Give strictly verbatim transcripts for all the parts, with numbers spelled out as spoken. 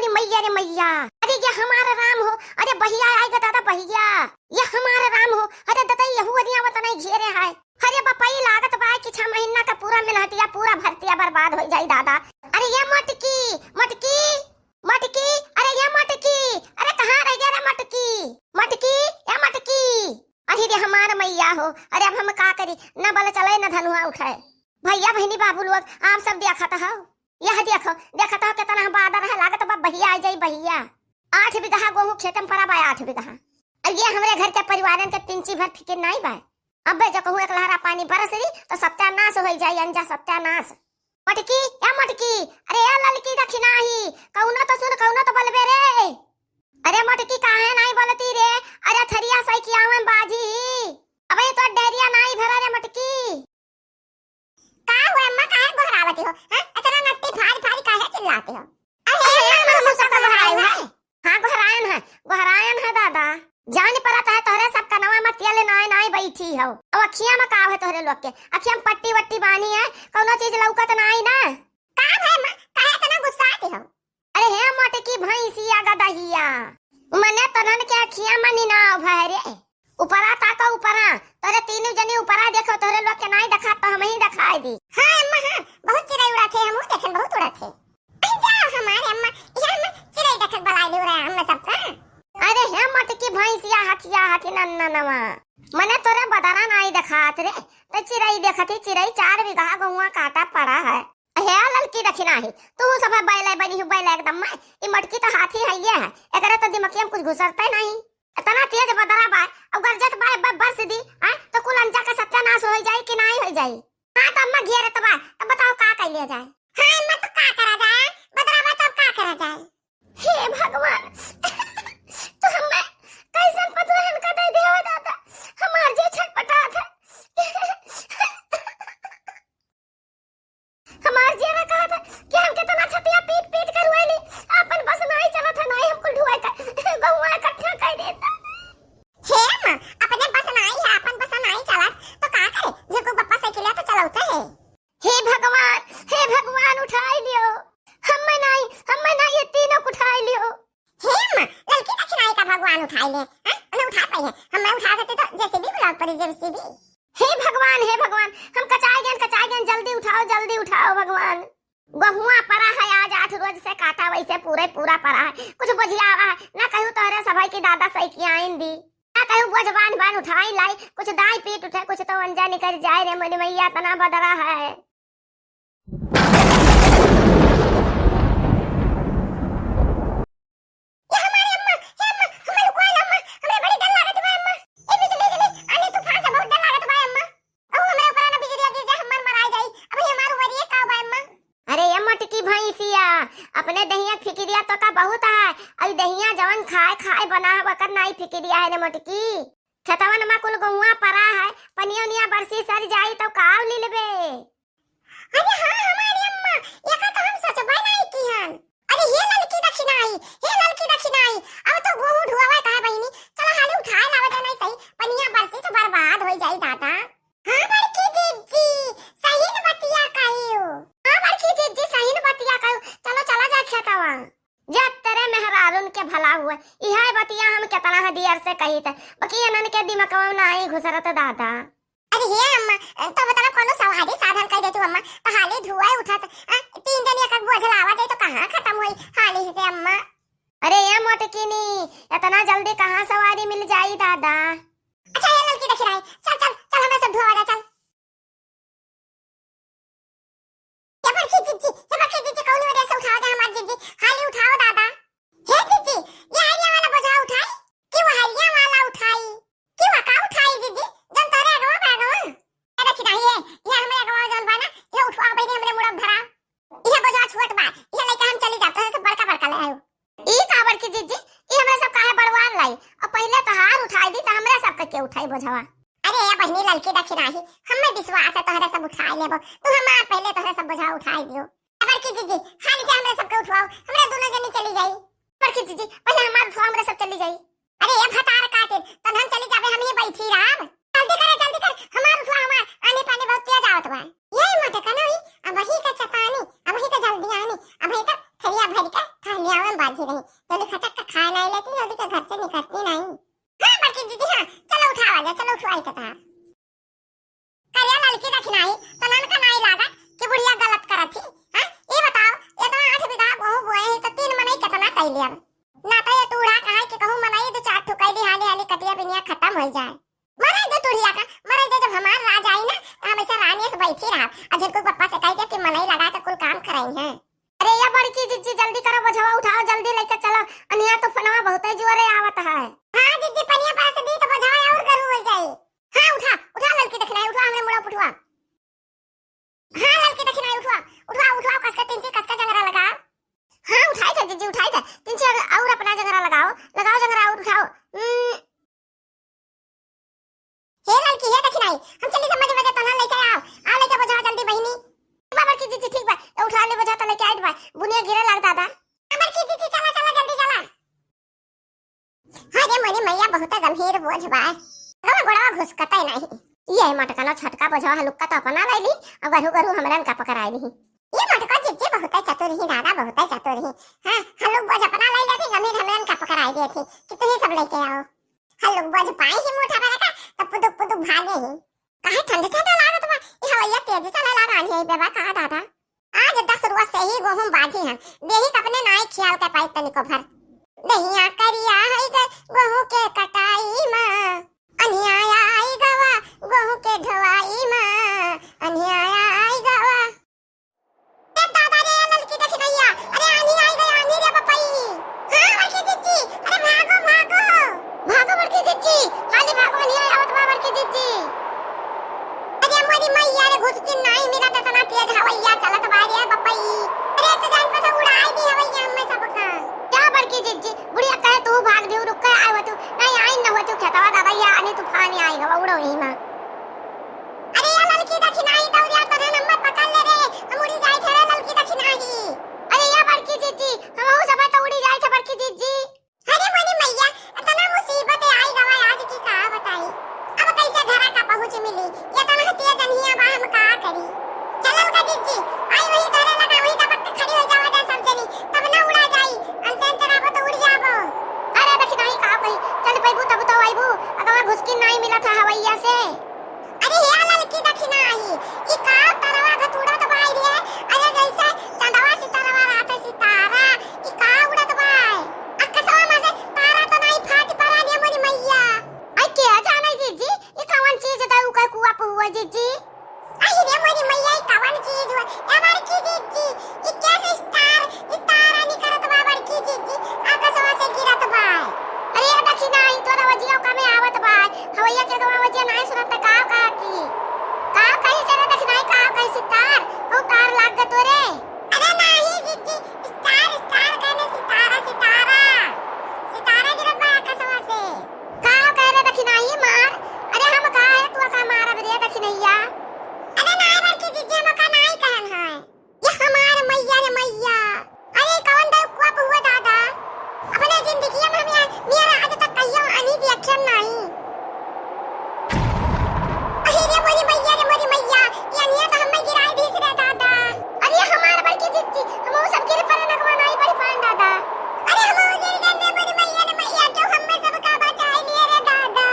अरे मैया रे मैया, अरे ये हमारा राम हो, अरे बहिया आइगा दादा बहिया, ये हमारा राम हो, अरे दादा यहू अरिया वतना घेरे है। अरे बपई लागत बा कि छह महीना का पूरा मेहनतिया, पूरा भरतिया बर्बाद होइ जाई दादा। अरे ये मटकी, मटकी, मटकी, अरे ये मटकी, अरे कहाँ रह गया रे मटकी? मटकी, ए मटकी। अरे रे हमार मैया हो, अरे अब हम का करी, न बल चले न धनुहा उठे। भैया बहिनी बाबू लोग, आप सब देखत हो, यह देखो, देखत हो कितना बादर है, लागत बा बहिया आ जाई बहिया। आठ बीघा गोहूँ खेत में परा बा, आठ बीघा। अब ये हमरे घर के परिवारन के तिनची भर फिकिर नाई बा। अबे जो कहूँ एक लहरा पानी बरस दी तो सत्यानाश होइ जाई, अंजा सत्यानाश। मटकी, ए मटकी, अरे ए ललकी दखिनाही, कउनो तो सुन, कउनो तो बलबे रे। अरे मटकी काहे नाई बलती रे? अरे थरिया सही कियावन बाजी। अबे तो डेरिया नाई भरा रे मटकी। का हुआ अम्मा, काहे गोहरावती हो? हैं? इतना नट्टी फारी फारी काहे चिल्लाती हो? अरे अम्मा, अम्मा, मुसुका गोहरायु है। हाँ, गोहरायन है, गोहरायन है दादा। जान परत है तोहरे सब कनवा में तेल नाई नाई बैठी हो। अब अखियां में का है तोहरे लोग के? अखियां में पट्टी वट्टी बानी है, कउनो चीज लौकत नाई ना। का भय अम्मा, काहे इतना गुस्साती हो? अरे हे मटकी भैंसिया गदहिया, मने तोहन के अखियां में निनाव भय रे। उपरा ताको उपरा, तोरे तीनों जनी उपरा देखो, तोरे लोग के नाई देखा तो हमही देखाई दी। हाँ अम्मा हाँ, बहुत चिरई उड़त है, हमहू देखन बहुत उड़त है। अरे जाओ हमारे अम्मा, ये अम्मा चिरई देखक बलाई ले रहा हमने सबका। अरे हे मटकी भैंसिया हथिया हथी नन्ना नवा, मने तोरे बदरा नाई देखात रे, तो चिरई देखत ही चिरई चार बीघा गहुआ काटा पड़ा है। हे ललकी दखिनाही, तू सब है बैले बनी हूँ, बैले एकदम में। ई मटकी तो हाथी है ये है, एकरे तो दिमकिया में कुछ घुसरते नहीं। इतना तेज बदरा बा, अब गरजत बा, ब-, बरस दी, हाँ, तो कुल अंजा के सत्यानाश होइ जाई कि नाई होइ जाई? हाँ, तो अम्मा घेरत बा, तो बताओ का कइले जाए? हाँ, अम्मा, तो का करा जाए? बदरा बा, तब का करा जाए? हे भगवान, तू हमें कैसन पतुहन का दे देवा दादा, हमार जी छटपटात है। हमार जियरा कहत है कि हम कितना छतिया पीट पीट कर रोइली, आपन बस नाई चलत है, नाई हमको ढुआई कर, गहुआ इकट्ठा कर देता। हे माँ, अपने बस नाई है, आपन बस नाई चलत, तो का करे? जेको बप्पा साइकिल है तो चलौते है। हे भगवान, हे भगवान, उठाई लियो। हम्मे नाई, हम्मे नाई, ये तीनों को उठाई लियो। हे अम्मा, ललकी दखिनाही का भगवान उठाई ले, हैं? उन्हें उठा पाई है। हम मैं उठा देते तो जेसीबी बुलाव पड़ी, जेसीबी। हे भगवान, हे भगवान, हम कचाई गए, कचाई गए, जल्दी उठाओ, जल्दी उठाओ भगवान। गहुआ परा है आज आठ रोज से काटा, वैसे पूरे पूरा परा है, कुछ बोझियावा है, ना कहूँ तोहरे सभाई की दादा सही की आइन दी, ना कहूँ बोझ बांध बांध उठाई लाई, कुछ दाई पीट उठे, कुछ तो अंजा निकल जाए रे मोरी मैया, तना बदरा है। ए हमारे अम्मा, हे अम्मा, हमें रुकवा ला अम्मा, हमरे बड़ी डर लागत बा अम्मा। ए बिजली, बिजली, आंधी तूफान से बहुत डर लागत बा अम्मा। अहो, हमरे ऊपर ना बिजलिया गिर जाए, हम मर मराई जाई। अब ये हमार उमरिये का बा अम्मा? अरे ये मटकी भैंसिया, अपने दहिया फिकिरिया तो का बहुत है। अई दहिया जवन खाए खाए बना है, वकर नाई फिकिरिया है रे मटकी। खेतवन में कुल गहुआ परा है, पनिया उनिया बरसी सर जाई तो काव ली लेबे। अरे हाँ हमारी अम्मा, एका तो हम सोचबे नहीं किहन। अरे हे ललकी दखिनाही, हे ललकी दखिनाही, अब तो गोहूँ ढुआवे कहे बहिनी, चला हाली उठाए लावे दे नहीं सही, पनिया बरसी तो बर्बाद होई जाई दादा। हाँ बड़की जिज्जी, सही न बतिया कहियो। हाँ बड़की जिज्जी, सही न बतिया कहियो, चलो चला जाए खेतवा। जब तेरे मेहरारून के भला हुए, इहे बतिया हम केतना है दियर से कही थे, बाकी इन्हन के दिमकवा में नाई घुसरत दादा। अरे हे अम्मा, तो बता कोनो सवारी साधन कर देतू अम्मा, तो हाली धुआं उठत, आ, तीन जनी एक एक बोझ लावा दे तो कहाँ खत्म होई हाली से अम्मा? अरे ये मोटकिनी, इतना जल्दी कहाँ सवारी मिल जाई दादा? अच्छा ये ललकी दखिनाही, चल चल चल, हमें सब धुआवा दे चल। हे बड़की जिज्जी, हे बड़की जिज्जी, कौनी वजह से उठाओ दे हमार जिज्जी, हाली उठाओ दादा। हे जिज्जी, ये हरिया वाला बोझा उठाई कि वो हरिया वाला उठाई कि वो का उठाई जिज्जी, जौन तोरे अगवा बा अगवा? ए देखी दाई, ये, ये हमरे अगवा जौन बा ना, ये उठवा बहिनी हमरे मुड़ा धरा। ये बोझा छुअत बा, ये लेके हम चली जाते हैं, सब बड़का बड़का ले आयो। ई का बड़की जिज्जी, ई हमरा सब काहे बड़वार लाई? और पहिले तोहार उठाई दी, तो हमरा सब के, के उठाई बोझवा? अरे ए बहिनी ललकी दखिनाही, हमें विश्वास है तोहरे सब उठाई लेबो, तू हमार पहिले तोहरे सब बोझवा उठाई दियो। ए बड़की जिज्जी, हाली से हमरे सबके उठवाओ, हमरा दोनों जनी चली जाई। बड़की जिज्जी, पहिले हमार उठवाओ, हमरा सब चली जाई। अरे ए भतार काटिन, तन हम चली जाबे, हम ये बैठी रहब। जल्दी करे, जल्दी कर, हमार उठवा, हमार आनी पानी बहुत तेज आवत बा। ये मत कनो ही, अब वही का चतानी, अब वही का जल्दी आनी, अब वही का थरिया भर के खाली आवे बाजी रही, तो लिखा तक का खाए नहीं लेती, नदी के घर से निकलती नहीं। हाँ, बड़की दीदी, हाँ, चलो उठावा जा, चलो उठवाई तो तार। करिया ललकी दखिनाई, तनन का नाई लागत कि बुढ़िया गलत करत ही, हाँ? ई बताओ, इतना आठ बीघा गेहूं बोए ही तो तीन मनई कितना कई लेब? ना तो ये टूढ़ा कहाँ कि कहूँ मनई दो चार ठो कई दी, हाली हाली कटिया बिनिया खत्म हो जाए। मरे दे टूढ़िया का, मरे दे, जब हमार राज आई ना, तो हम ऐसे रानी से बैठी रहब। और झिनकू पप्पा से कह दे कि मनई लगा के कुल काम कराई हैं। अरे या बड़की जिज्जी, जल्दी करो, बोझवा उठाओ, जल्दी लेके चलो, अनिया तूफनवा बहुते जोरे आवत है। हाँ जिज्जी, पनिया पास दी तो बोझवा और गरू हो जाई। हाँ उठा, उठा ललकी दखिनाई, उठा हमरे मुड़ा उठवा। हाँ ललकी दखिनाई उठवा, उठवा, उठवा, कस के तिनची, कस के जंगरा लगाओ। हाँ उठाई थे जिज्जी, उठाई थे, तिनची और अपना जंगरा लगाओ, लगाओ जंगरा और उठाओ। हम्म, हे ललकी, हे दखिनाई, हम चली समझ बजे तोहन लेके आओ। आओ लेके बोझा जल्दी बहिनी। बा बड़की जिज्जी, ठीक बा, तो उठा ले बोझा तो लेके आइत बा। बुनिया गिरे लाग दादा। बड़की जिज्जी, चला, चला, जल्दी चला। हाँ रे मोरी मैया, बहुत गंभीर बोझ बा। गवा गोड़वा घुसकते नहीं। ये मटकनो छटका बोझवा हलुक्का तो अपना ले ली, अब गरू गरू हमरन का पकड़ाई ली। ये मटको जिज्जी बहुत चतुर ही दादा, बहुत चतुर ही। हाँ, हलुक बोझ अपना ले लेती, गंभीर हमरन का पकड़ाई देती कि तुही सब लेके आओ। हलुक बोझ पाई ही मुठा भर का, तब पुदुक पुदुक भागे ही। काहे ठंड ठंड लागत बा? ई हवैया तेज चले लाग आनी है बेबा, कहा दादा? आज दस रुआ से ही गेहूं बाजी हैं, देही कपने नाई खियाल के पाई तनिको भर। दहिया करिया है ग-, गेहूं के कटाई मा, अनिया आई गवा, गेहूं के ढवाई मा, अनिया आई गवा। ए दादा रे, ललकी दखिनैया, अरे आन्ही आई गई, आन्ही रे बपई। हाँ, बड़की जिज्जी, अरे भागो, भागो। भागो बड़की जिज्जी, हाली भागो, आन्ही आवत बा बड़की जिज्जी। अरे मोरी मैया रे, घुसकिन नाई मिलत, इतना तेज हवैया चलत बा रे बपई। अरे तो जान पे से उड़ाई दी हवैया हमें सबका। जा बड़की जिज्जी, बुढ़िया कहे तू भाग दियो, रुक के आए हो तू, नहीं आई न हो तू खेतवा दादा, ये आन्ही तूफान आई गवा, उड़ो यही मा। अरे या ललकी दखिनाई दौरिया तोरे नंबर पकड़ ले रे, हम उड़ी जाई थे रे ललकी दखिनाई। अरे या बड़की जिज्जी, हमहू सब तो उड़ी जाई थे बड़की जिज्जी। अरे मोरी मैया, इतना मुसीबत आई गवा आज की का बताई। अब कैसे घरा का पहुँच मिली, ये तो ना तेज अनिया बा, हम का करी। चलल का जिज्जी, आई वही घरे लगा, वही दबक के खड़ी हो जावा जा सब जनी, तब ना उड़ा जाई, अंते अंते रहबो तो उड़ जाबो। अरे दखिनाई का कही, चल पैबू तब तो आईबू, अगवा घुसकी नाई मिला था हवैया से। अरे हे ललकी दखिनाई, ई का तरवा घतुड़त बाई रे? अरे जैसे चंदवा सितारवा रात सितारा, ई का उड़त बाई? अकसवा में से तारा तो नाई फाट परा रे मोरी मैया। आई के जाने जिज्जी, ई कवन चीज दऊ के कुआ पुआ जिज्जी? आई रे मोरी मैया, ई कवन चीज हुआ? ए बड़की जिज्जी, ई कैसे स्टार, ई तारा निकरत बा बड़की जिज्जी, आकाशवा से गिरत बा। अरे दखिनाई, तोरा वजिया का में आवत बा। हवैया के गवा वजिया नाई सुनत त का कहा की? का कही से रे दखिनाई, का कही सितार? हौ तार लाग ग तोरे। अरे नाही जिज्जी, स्टार, स्टार कहने सितारा, सितारा। सितारा गिरत बा आकाशवा से। का कहे रे दखिनाई मार? अरे हम का है, तू का मारब रे दखिनैया? अरे नाही बड़की जिज्जी, हम का नाही कहन है। ये हमार मैया रे मैया। अरे कौन बेवकूफ हुआ दादा? अपने जिंदगी में हम यहाँ मेरा आज तक कहियो आनी देखियन नहीं। अरे रे मोरी मैया रे मोरी मैया, ये अनिया तो हमें गिराई दीस रे दादा। अरे हमार बड़की जिज्जी, हम सब गिर पड़े नगवा नाई बड़ी पान दादा। अरे हम गिर गए रे मोरी मैया रे मैया, जो हमें सब का बचाई लिए रे दादा।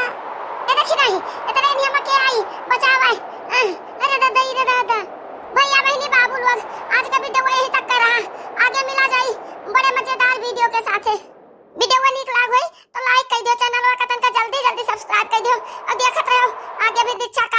ये देखी नहीं, इतने नियम के आई, बचावा। अह, अरे दादा, रे दादा। भैया बहनी बाबू लोग, आज का वीडियो यही तक का रहा। आगे मिला जाई बड़े मजेदार वीडियो के साथे। वीडियो नीक लाग होई तो लाइक कर दियो, चैनल वा कतन का जल्दी जल्दी सब्सक्राइब कर दियो और देखत रहो आगे भी दिच्छा का